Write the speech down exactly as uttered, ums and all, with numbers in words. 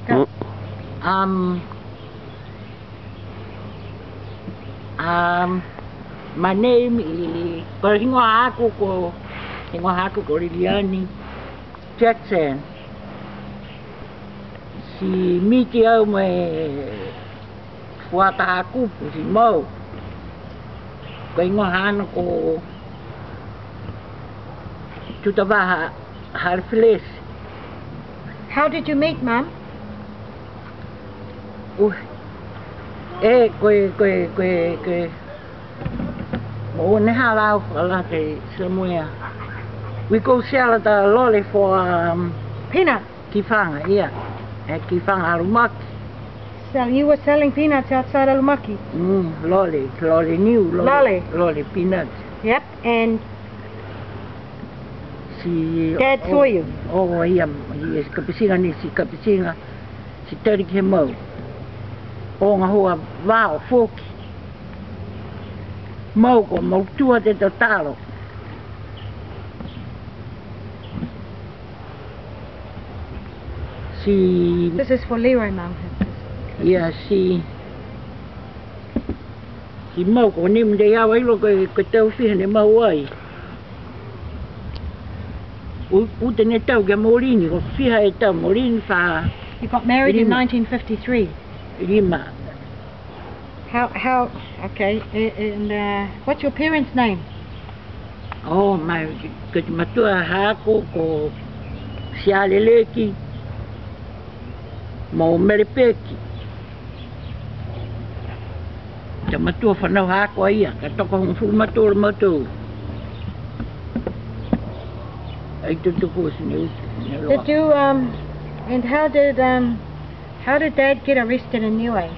Go. Mm. Um, um, my name is, ko e higoa haaku ko, higoa haaku ko Liliani Jackson. Ti miti au mo e fuata haaku, ti mau. Ko e higoa haana ko Tutavaha Halefilesi. How did you meet, Mum? Ui. E, ko e, ko e, ko e, ko e. Mo ne hala au, hala te somewhere. We go sell the lolly for, um, peanut. Kifaga, ia. E Kifaga Alumaki. So you were selling peanuts outside Alumaki? Mm, lolly, lolly niu, lolly, lolly, lolly peanuts. Yep, and ti, Dad saw you? O, ia, ia, ti kapitiga ni, ti kapitiga, ti tali ke mau. O gahua vao foki. Mau ko mau tua te tatalo. Ti, this is for Leroy, Mum. Ia, ti, ti mau ko ne mea au ai lo ko, ko e tau fiha ne mau ai. U, uta ne tau ke molini, ko fiha e tau molini fa. You got married in lima. Nineteen fifty-three. Lima. How, how, okay, a-, and, uh, what's your parents' name? Oh, my, ko e tamatua haaku ko Sialeleki mo Melepeki. Tamatua fanau haaku a ia, ka tokohogofulu ma tolu a mautolu. Ai tutuku si ne utu, ne loa. Did you, um, and how did, um, how did Dad get arrested in Niue?